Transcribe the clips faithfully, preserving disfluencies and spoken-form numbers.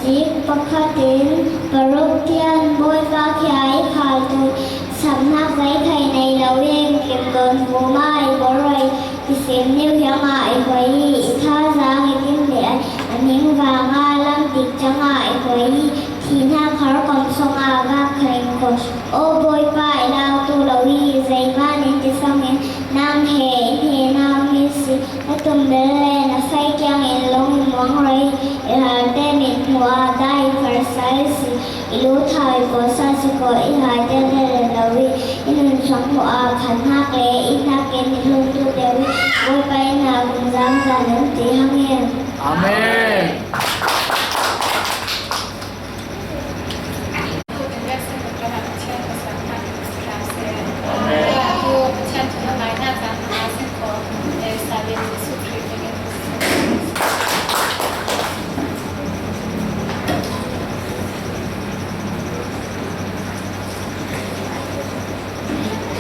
Bik pakhatin paruk tian Bawipa khia i khaltu sapnak zei khai nei lo in kim dawn vuma i bawlroi kisim niu hiangah i hoi i i thaza hitin le a ning vanga lam dik canga i hoi i thihna khar kom songa gak kharing ko. O Bawipa, i lautu lo i zeiman in kisangin nang he in he nau mi si. Na tum bel le na sai kiangin lung i muang roi, i halte mit hmuh a dai i pharsai si, i lu thau i pawsa si ko, i halte le le lo i, i nun suang hmuh a khan hnak le i hnak in i hlun tu deu i, Bawipa in na kum zam zan nan ti hang in. Amen.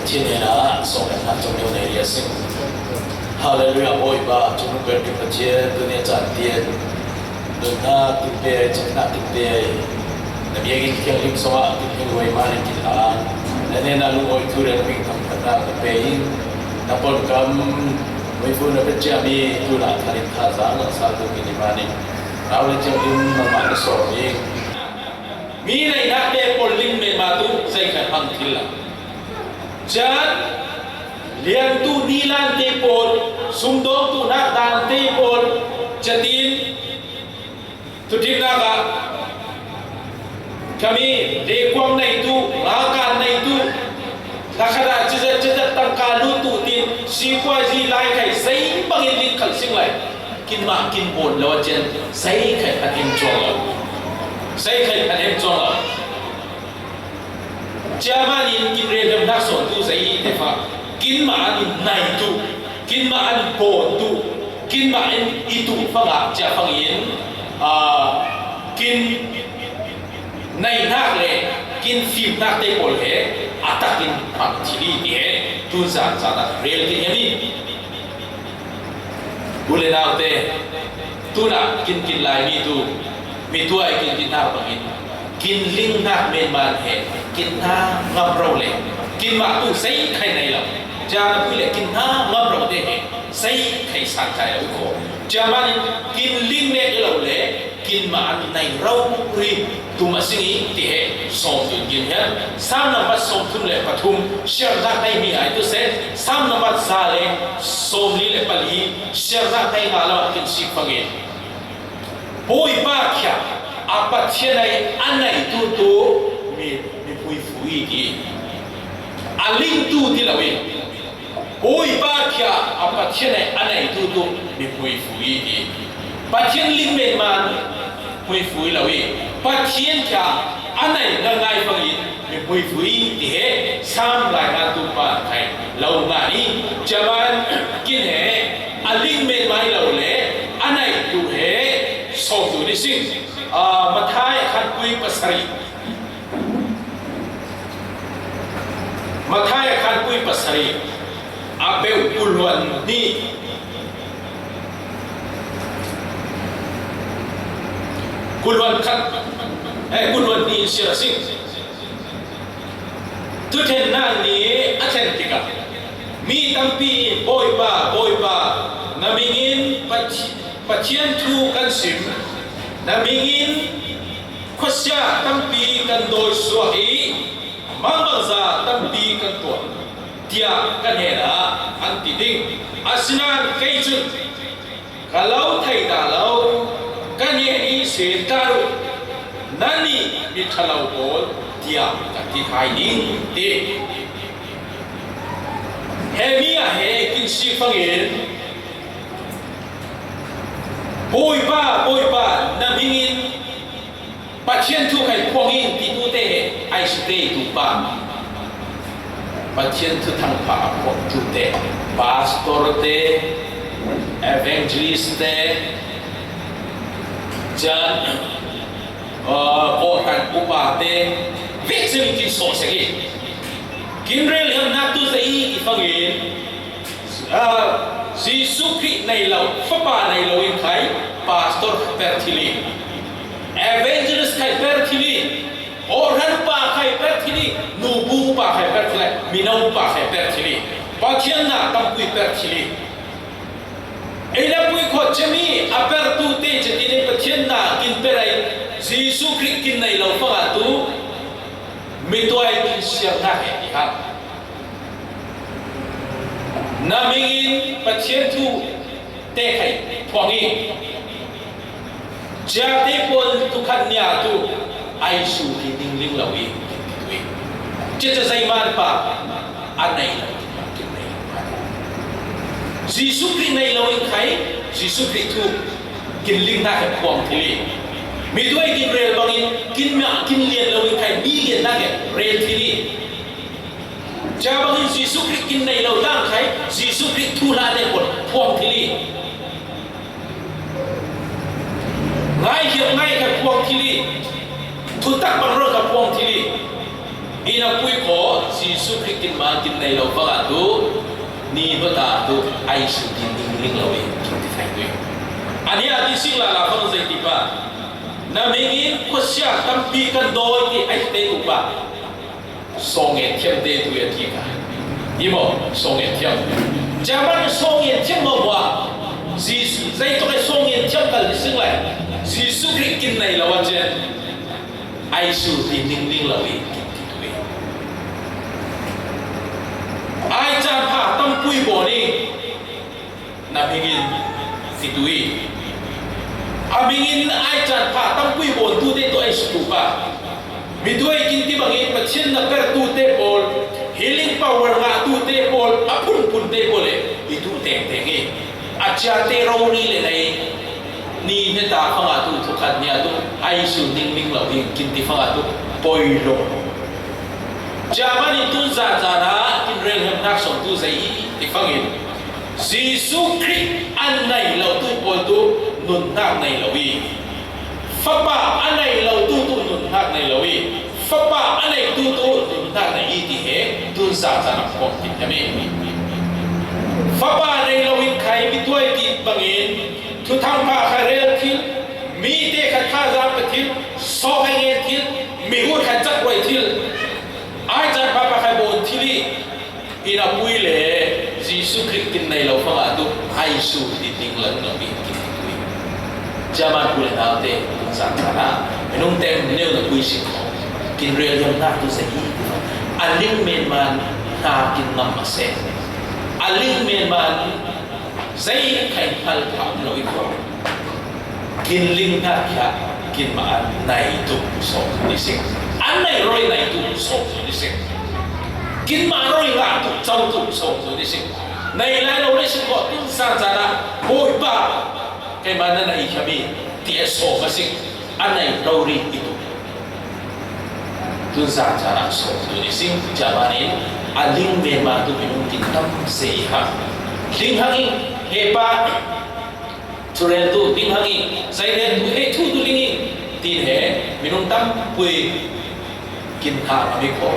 Pathian hnenah sawm le hna cung deuh nei ria sing. Hallelujah, Bawipa, cung deuh Pathian, tunia caan tian. Nunnak kin pe, cihnak kin pe, na biakinn thianghlim sungah kin hmang ruai man in kin ang. Na hnenah lungawi thu le na min thangṭhatnak na pe in, na pawnkam muifu na pia ciami tunah thalin thazaang na sal tu kin i man in, nau le thianghlim nangmah na sawm in. Mi neihnak te pawl ling men mah tu zei khat hmang thil a. Caan liantu nilan te pawl, sumdawngtu nak dan te pawl, catin thuṭhimnak ah kami lekuang neitu, ngakan neitu, na khat ah cizat cizat tangka lutu tin sikuazi lai khai zei bangin ling khal sing lai. Kinmah kin bawn lo a cian zei khai khat in cuang lo. Zei khai khat in cuang lo. Ciaman in kin relhemnak sawntu zei i tefa, kinmah an in naitu, kinmah an in bawntu, kinmah in i tuh fangah cia fangin, aa, kin naihnak le kin fimnak te pawl he a takin hmang thil i ti he tunzan zan ah rel ti hiam i? U le naute, tunah kin kin lai mi tu, mi tuai kin kin hna bangin, kin ling hna men man he, kin hna ngam ro le, kin mah tu zei khai nei lo. Caan a pui le kin hna ngam ro te he, zei khai san kai lo ko. Caan manin kin ling nek lo le, kin mah an nei ro ri. Tum a sing i ti he sawm tun kin hian. Sam nambat sawm thum le pathum siarnak hei mi ai tu se. Sam nambat za le sawm li le pali siarnak hei nga lam a kin sik fangin. Bawipa khia a Pathian ai a nei tu tu mi, mi pui fu i ti. A ling tu ti lo i. Bawipa khia a Pathian ai a nei tu tu mi pui fu i ti. Pathian ling men man pui fu i lo i. Pathian khia a nei na ngai fangin mi pui fu i ti he Sam lai ngan tu pa khai lo ngan i. Caman kin he a ling men mai lo le a nei tu he sawm tu ni sing. Ah, Mathai khan pui pasari. Mathai a khan pui pasari a beuh kuluan ni kuluan khat, eh, kuluan ni in siar a sing. Thuthlennak ni a thlen tikah mi tampi in Bawipa, Bawipa, na mingin Pathi-, Pathian thu kan sim, na mingin khuasia tampi kan dawi suak i, mangbangza tampi kan tuah, tiah ka hnenah an ti ding. Asinain kei cun, ka lo thei ta lo, ka hnen i sem ta uh, nannih mi ṭha lo pawl, tiah ka ti hai ding, ti. He mi ah he kin sik fangin, Bawipa, Bawipa, na hmingin Pathian thu khai phuang in titu te he ai si te tu pa. Pathian thu thangpha a phuang tu te, pastor te, evangelist te, chan, uh, kawhhran upa te, vek sing kin sawh sek i. Kin rel hiam nak tu te i, i fangin, Ah, Jesuh Khrih nei lo, Fapa nei lo in khai, pastor per thil i, evangelist Nubu pa khe per thili, mino pa khe per thili, Pathian na tampui per thili. Ei na pui kho chemi a per tu te cheti ne Pathian na kin per ai, Jesu Khrih kin nei lo fanga tu, mi tuai kin siar na he i ha. Na mingin Pathian thu te khai phuang i. Chiate pawl tu khat nia tu, aisu hi ding ling lo i, kin ti tu i. Chicha zai man pa, a nei lo, kin nei lo. Jesu Khrih nei lo in khai, Jesu Khrih thu, kin ling na he phuang thili. Mi tuai kin rel bangin, kin ma, kin lian lo in khai, mi lian na he rel thili. Chia bangin Jesu Khrih kin nei lo tang khai, Jesu Khrih thu la te pawl phuang thili. Ngai hiam ngai kha phuang thili. Thutak bang ro kha phuang thili. Ina pui kho, Jesu Khrih kin ma kin nei lo fanga tu, ni bata tu, aisu din ding ling lo i, kin ti khai tu i. Ani a ti sing la la fang zai ti pa. Na mingin khusia tampi kan doi ti ai te tu pa. Song ngen thiam te tu ya ti ka. Imo, song ngen thiam. Jaman song ngen thiam mo wa. Jesu, zai to kai song ngen thiam kal di sing lai. Jesu Khrih kin nei lo wa chen. Aisu ti ning ning lo i kin ti tu i. Ai chan pha tampui bo ni. Na mingin ti tu i. A mingin ai chan pha tampui bon tu te to ai su tu pa. Mi tuai kin ti bangin Pathian na per tu te pawl, healing power nga tu te pawl, a phun phun te pawl le, i tu teng teng i. A chia te ro ni le nei, ni ne ta fanga tu thu khat nia tu, aisu ding ling lo ding kin ti fanga tu, poi lo. Chia man in tun za za na, kin rel hem nak song tu zai i, ti fangin. Jesu Khrih an nei lo tu pawl tu, nun nak nei lo i. Fapa a nei lo tu tu nun hak nei lo i. Fapa a nei tu tu nun hak nei i ti he tun sa sa na khom ti kami. Fapa nei lo i khai mi tuai ti bangin, thuthang pha kha rel thil, mi te kha tha za pe thil, so kha nge thil, mi hur kha chak wai thil. Ai chan pha pha khai bon thil i. Ina pui le Jesu Khrih kin nei lo fanga tu, aisu ti ding lang lo i kin pui. Jaman pui le nau te, tun sang sana, minung tem neu na pui si ko. Kin rel yam na tu sa i. A ling men man na kin ngam ma se. A ling men man zai khai hal pha lo i ko. Kin ling na kia, kin ma an nai tu so ni sing. An nai roi nai tu so ni sing. Kin ma roi nga tu chau tu so ni sing. Nai lai lo ni sing ko tun san sana. Hoi pa. Kai ma na nai kami. Ti e so ma sing. An nai roi ri i tu. Tun san sana so tu ni sing. Jaman in. A ling me ma tu minung kin tam se i ha. Ling hang i. He pa. Thurel tu ding hang i, zairel tu hei thu tu ling i, tin he, minung tam pui kin ha ma mi ko,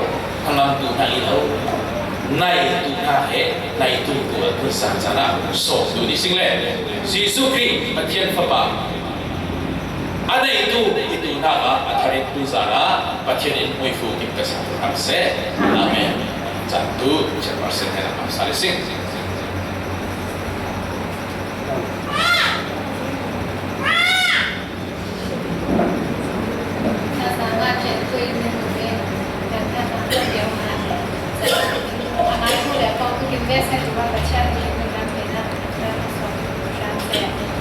hangam tu na i lo, nai tu na he, nai tu tu a tu san sana, so tu ni sing le, Jesu Khrih, Pathian Fapa, a nai tu, i tu na a, a tharit tu sana, Pathian in mui fu kin ka sa tu se. Amen. Chan tu, chan par sen he na sa le sing.